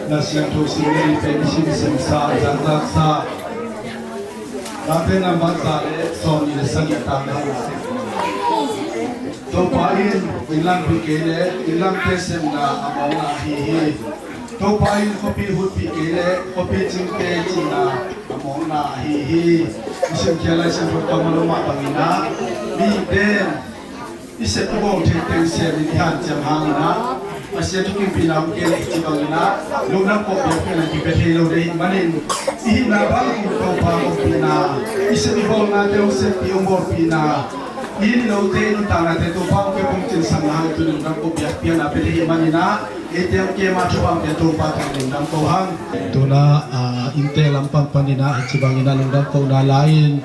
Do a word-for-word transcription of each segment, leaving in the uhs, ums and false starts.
Na siangtho sim lei pen sim sim sa, zangzak sa. Late nambat za le sawm ni le sagih tang na. Topa in inn lampi kei le inn lamte semna a mawngna ahi hi. Topa in khuapi hutpi kei le khuapi cingte cihna a mawngna ahi hi. I simkhia lai siangtho tawh malum mah bangin ah mihingte i sep i bawl theih teng sem in i hanciam hangin ah, Pasian thukikpihna om kei leh i ci bangin ah, lungdam kawh biakpiakna kipia thei lo ding ahih manin, i hihna bang Topa ompihna, i sep i bawlnate hong seppih hong bawlpihna, i inn i lote i nuntaknate Topa hong kep hong cinsakna hangin tuni lungdam kawh biakpiakna pia thei ahih manin ah, eite hong kem a thupha hong pia Topa tungah lungdam ko hang. Tuna, ah, inntek lampang panin ah, hih ci bangin ah lungdam kohna la-in,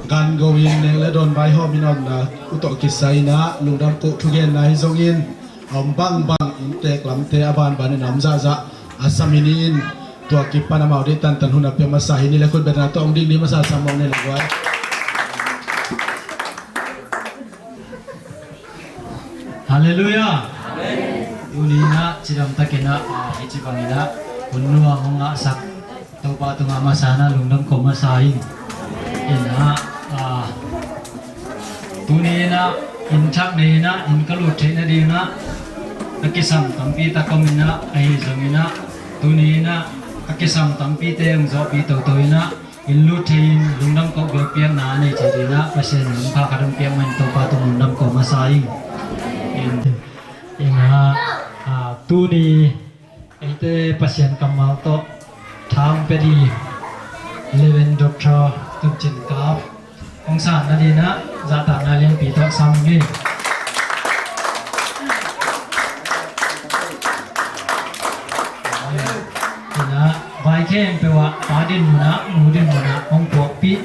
gan go in neng le dawn vaihawm in a omna uh tawh kisai in ah lungdam koh thugenna hi zongin, a om bangbang inntek lamte a banban in a om zahzah a sam in, tua kipan amau deih tantan hun a pia masa hi. Ni le khut betna tawh hong ding ding masa sam mawk ni le guai. Halleluiah. Tuni in ah cidamtakin ah, ah, hih ci bangin ah hun nuam hong ngahsak Topa tungah masa in ah lungdam ko masa ing. In ah, ah, tuni in ah inn thak nei in ah inn ka lut theih nading ah a kisam tampi tak om in ah, ahi zongin ah tuni in ah a kisam tampite hong zawhpih toto in ah inn lut thei in lungdam koh biakpiakna a nei cih ding ah Pasian in hong pha khat hong piak man Topa tung lungdam ko masa ing. In, in ah, ah, tuni eite Pasian kammal tawh thang pia ding Reverend Doctor Tuncin Kap hong san nading ah zahtakna lianpi tawh sam ing. In ah vai khempeuh ah pa dinmun ah nu dinmun ah hong puakpih,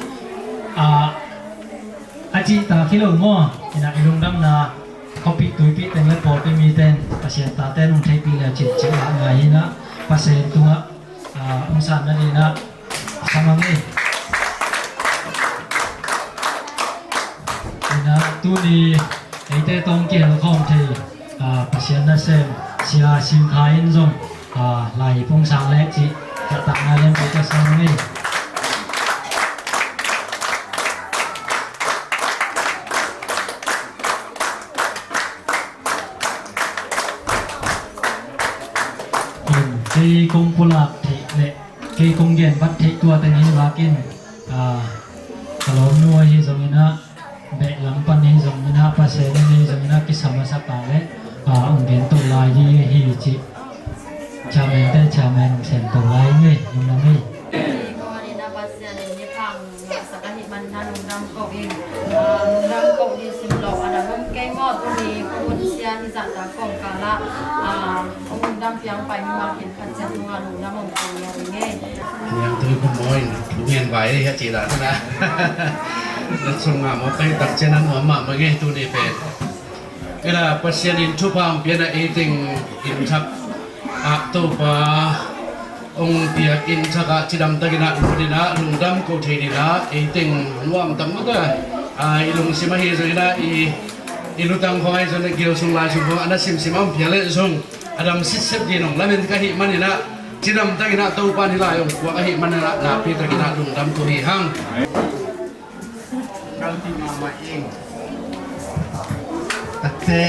ah, a cihtak hi lo maw? In ah i lungdamna khuapih tuipih teng le pawlpi mite in Pasian tate in hong theihpih le a cih cih ah ngai in ah Pasian tungah, ah, hong san nading ah sam ing. In ah tuni eite tawh hong kihel khawm thei, ah, Pasian nasem Sia Sing Khai in zong, ah, lai hong sang lek cih zahtakna lianpi tawh sam ing. Kei kong pulak theih le kei kong gen vat theih tua teng hi vakin, ah, ka lawmnu ahi zongin ah, beh lam pan hi zongin ah, Pasian in hi zongin ah, kisam a sak a le, ah, hong gen to lai hi, hi cih. Chairman te, chairman hong sem to lai hi, lungdam hi. Kong a ding ah Pasian in hi phang ngahsak ahih manin ah lungdam ko ing. Ah, lungdam ko ding sim lo, a dang om kei maw, tuni kong hun sia hi zahtak kawmkal ah, ah, kong lungdam piang pai mi mah khin Pasian tungah lungdam om ko lo ing e. Niang tui kum maw in, lungin vai hi a ci dan na. Na sung ah maw pai tak cian a nuam mahmah ing e tuni pen. Kei la Pasian in thupha hong piakna ei teng inn thak ah Topa hong piak inn thak ah cidamtakin ah lut in ah lungdam ko thei ding ah ei teng nuam tak mah ta. Ah, i lungsim ahi zongin ah i, i lutang khawng ahi zongin ah gil sung lai sung khawng a na simsim a hong piak leh zong a dam sitsep ding hong lamen ka hih manin ah Cidam takin ah Topa in hih lai hong puak ahih manin ah nakpi takin ah lungdam ko hi hang. Tate,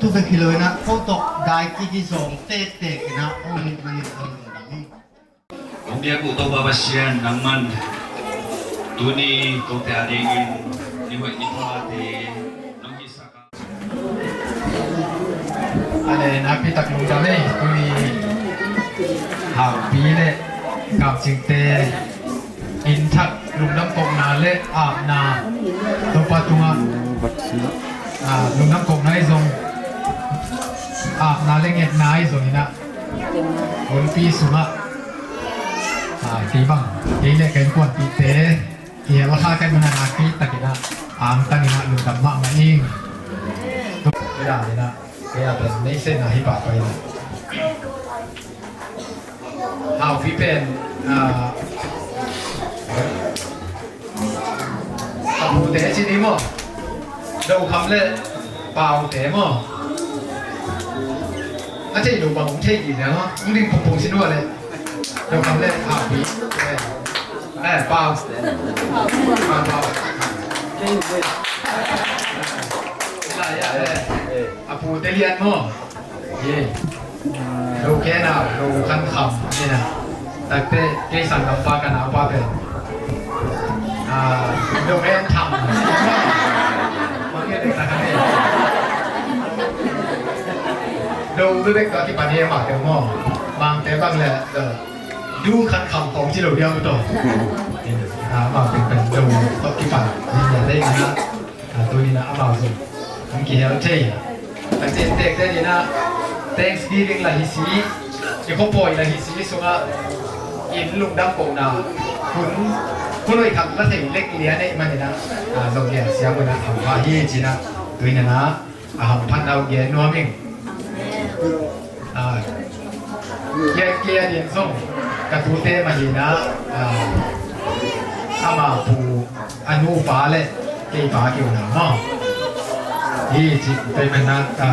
tu bek hi lo in ah, ko tawh dai kizawm tektek in ah hong hih manin hong lungdam hi. Hong biak uh Topa Pasian, nangman tuni kote adingin ni hoih ni pha te nong hisak a. Ale, nakpi tak lungdam ei, tuni Haupi le Kamcingte inn thak lungdam kohna le apna Topa tungah, ah, lungdam kohna ahi zong, apna le ngetna ahi zong in ah, Hunpi sungah, ah, kei bang, kei le ka innkuanpihte i hel kha ka hih manin ah nakpi takin ah, angtang in ah lungdam mahmah ing. Tua dan in ah, kei a pen neihsiatna hi pahpah in ah, Haupi pen, ah, a pute ci ni maw? Dokham le Paute maw? A thei lo bang hong thei ding maw? Hong ding pungpung sin ua le. Dokham le Haupi. Eh, Pau. Pau, Pau. Lai a le. A pute lian maw? Hi. Lo khen a, lo khan kham, hi na. Takte, kei sanggampa ka naupa pen, ah, lo khen tham. Mang ngen dek tak a ni. Lo bek bek tawh kipan hi mah teh maw. Mangte bang le, eh, du khan kham khawng ci lo diam uh tawh. Ah, mah pen pen lo tawh kipan. Hi na, dei na. A, tuni-in ah amau zong hong kihel thei. A, a ciamtehte ni-in ah Thanksgiving la hi si, i khuapawi la hi si sungah inn lungdam kohna hun, hun hoih khat la thei lek lian ahih manin ah, a, zong lian siam un ah hampha hi ci-in ah, tuni-in ah a hamphatna uh gen nuam ing. A, kia, kia din zong ka tute mah hi-in ah, a, ama pu, a nupa le kei pa kiu na maw. Hi ci, tua ahih manin ah, a,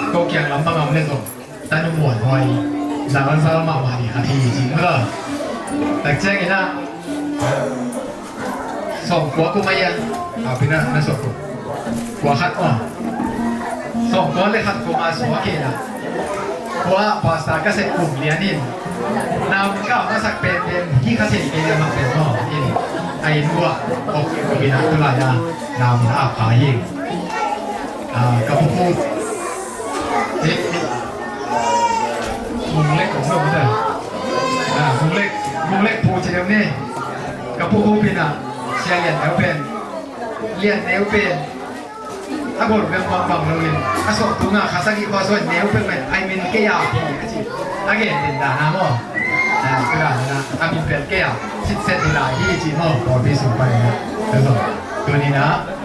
ko kiang lam bang a om le zong tanu muanhuai, zalzal mahmah ding khat hi ci maw. Tak ciangin ah, sawmkua kum a hiam, a, pi na, na sawmkua, kua khat aw. Sawmkua le khat kum a suak hi-in ah, kua pastor ka sep kum lian in, na mun ka masak penpen hi kha thei kei a mak pen maw in, a inn uah kop, kop in ah tu lai-a na mun a ap kha hi. A, ka pu pu. Eh, eh. Mung lek kong sawm ta. A, mung lek, mung lek pu ci dem ni. Ka pu pu pi na, sia lian neu pen. Lian neu pen. A gol bek bangbang lo in. A sawh tung a kha sagih khua sawh neu pen pen. I mean kei a pi a ci. A gen den dan a maw. A, tua dan a. A min pen kei a. Sitset ni lai hi ci maw. Pawlpi sung pan a. Tua zong. Tuni-in ah.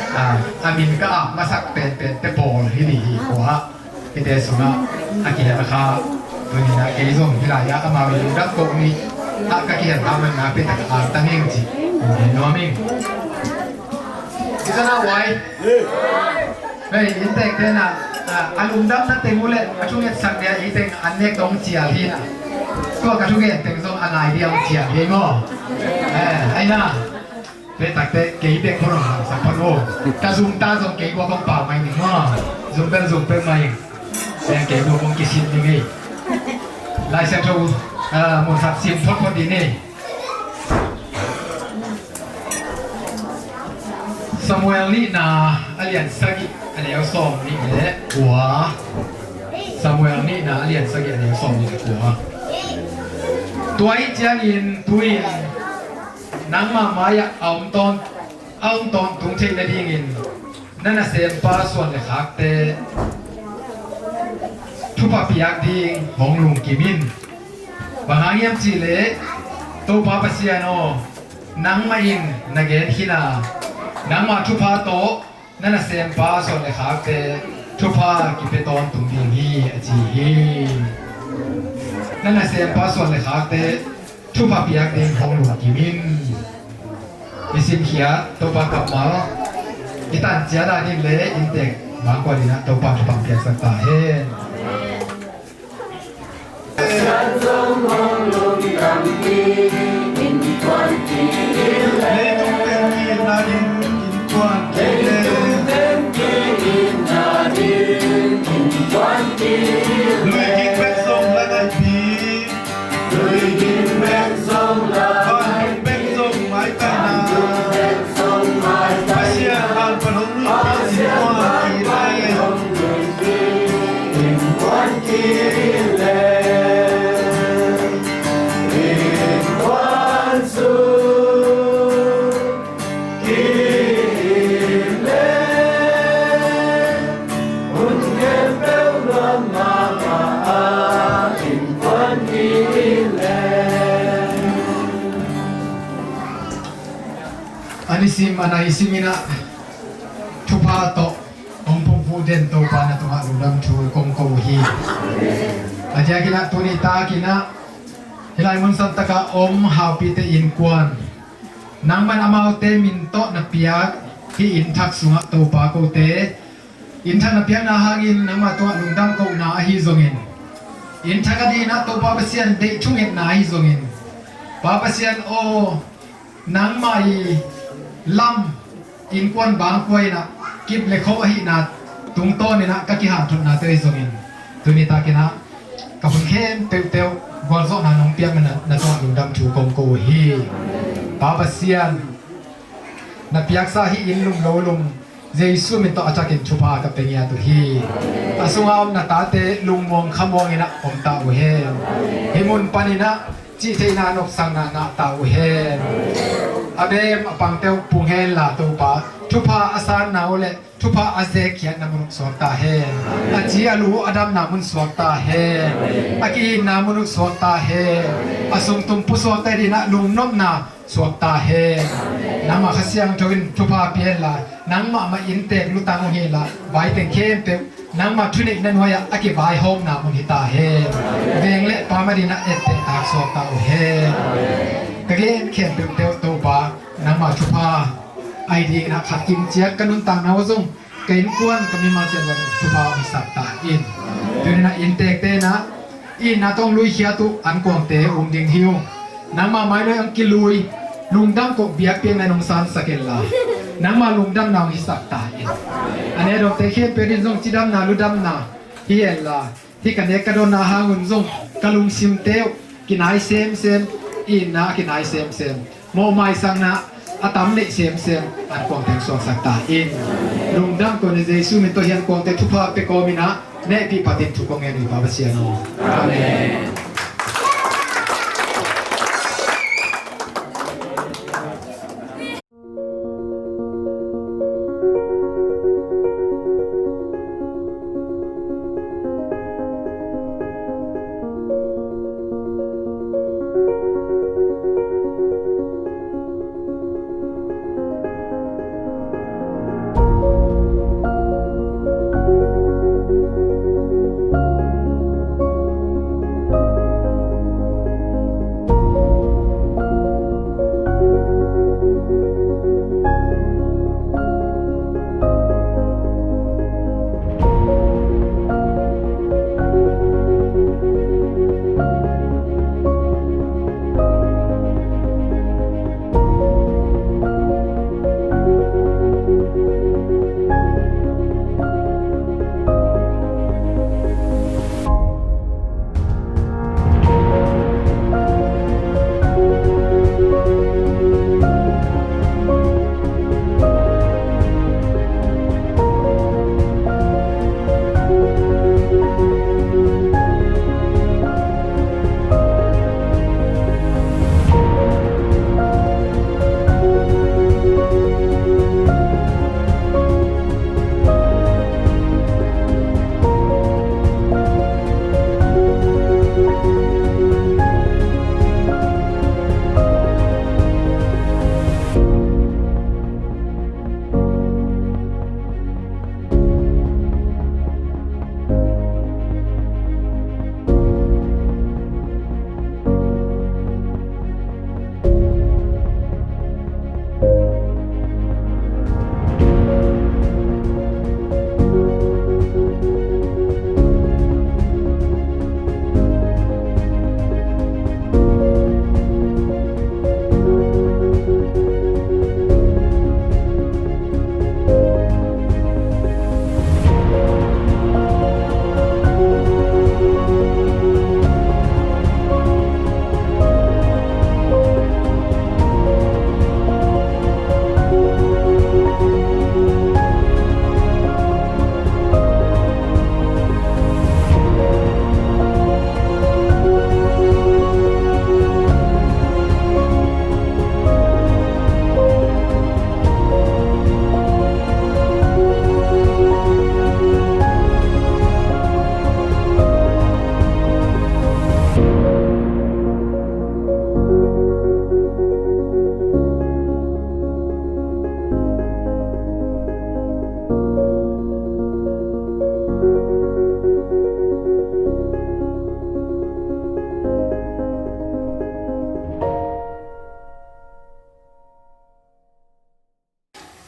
A, a min ka ap masak penpen te pawl hi ni hi kua. Hihte sungah a kihel kha, tuni-in ah kei zong hih lai-ah amau i lungdam kohna ah ka kihel kha man nakpi tak angtang ing ci, kong gen nuam ing. Hi sanah uai. Hei, inntekte in ah, a, a lungdamna teng uh leh a thungetsak dia i teng an nek tawh hong cial hi-in ah. Tua ka thugen teng zong a ngai dia hong cial hi maw. Eh, ai na. Tua takte kei bek khawng hong hangsak phot uh. Ka zum ta zong kei guak hong pau mai ning maw. Zum bel zum peuhmah ing. Tua kei guak hong kisin ning ei. Lai Siangtho, ah, mun khat sim photphot ding ei. Samuel nihna a lian sagih a neu sawm nih le kua. Samuel nihna a lian sagih a neu sawm nih le kua. Tua ahih ciangin tu-in nangmah mai-ah a om tawn, a om tawntung theih nadingin na nasempa suan le khakte thupha piak ding hong lungkim in. Bang hang hiam cih leh Topa Pasian aw, nangmah in na gen khin a, nangmah thupha tawh na nasempa suan le khakte thupha kipia tawntung ding hi a ci hi. Na nasempa suan le khakte thupha piak ding hong lungkim in. I simkhiat Topa kammal i tan ciat a ding le inntek mangkuat in ah Topa thupha piaksak ta hen. Leitung pen ki-itna ding innkuan kei leng, lui ging bek zong la ngaihpi, vantung bek zong maitaina, Pasian hanpha hong nuihpih innkuan ki-it leng, a nisim a naisim in ah thupha tawh hong phungvuh den Topa, na tungah lungdam thu kong ko uh hi. A diakin ah tuni takin ah hih lai mun santak ah om Haupite innkuan, nangman amaute min tawh na piak hih inn thak sungah Topa, kote inn thak na piakna hangin nangma tungah lungdam kohna ahi zongin, inn thak adingin ah Topa Pasian deih thungetna ahi zongin, Pa Pasian aw, nangmah ii lam innkuan bangkua in ah kip le khauh ahihna tungtawnin ah ka kihanthotnate ahi zongin, tuni takin ah ka hun khempeuh teuh gualzawhna nong piakna, na tungah lungdam thu kong ko uh hi. Pa Pasian, na piaksa hih inn lum lo lum Jesu min tawh a thakin thupha ka pia ngiat uh hi. A sungah om na tate lungmuang khamuang in ah om ta uh hen. Hih mun panin ah cihtheihna nopsakna ngah ta uh hen. A bem a pangte uh pung henla Topa, thupha a sanna uh le thupha a zekkhiatna mun uh suak ta hen. A ci a lu a damna mun suak ta hen. A ki-itna mun uh suak ta hen. A sungtum pusuakte adingin ah lungnopna suak ta hen. Nangmah Kha Siangtho in thupha pia henla, nangmah mah inntek lutang uh hi henla, vai teng khempeuh nangmah thuneihna nuai-ah a kivaihawmna mun hi ta hen. Veng le pam adingin ah etteh tak suak ta uh hen. Ka gen khempeuh teuh Topa, nangmah thupha ahi dingin ah khat kim ciat ka nuntakna uh zong, ka innkuan, ka mimal ciat uh thupha hong hisak ta in. Tuni-in ah inntekte in ah i itna tawh luikhiat uh ankuangte um ding hi uh. Nangmah mainuai hong kilui, lungdam koh biakpiakna in hong sansak inla, nangmah lungdamna hong hisak ta in. A ne a dawngte khempeuh adingin zong cidamna ludamna hi henla, hih ka nek ka dawnna hang un zong ka lungsimte uh kinai semsem, i itna a kinai semsem, mawhmaisakna a tam neih semsem ankuangte hong suaksak ta in. Lungdam kohna Jesu min tawh hih ankuangte thupha pia kawmin ah nehpih phatin thu kong ngen uh hi, Pa Pasian aw. Amen.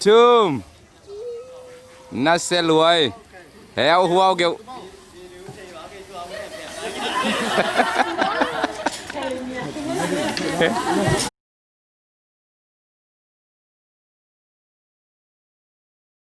Thum. Na se luai. Heu huau geuh.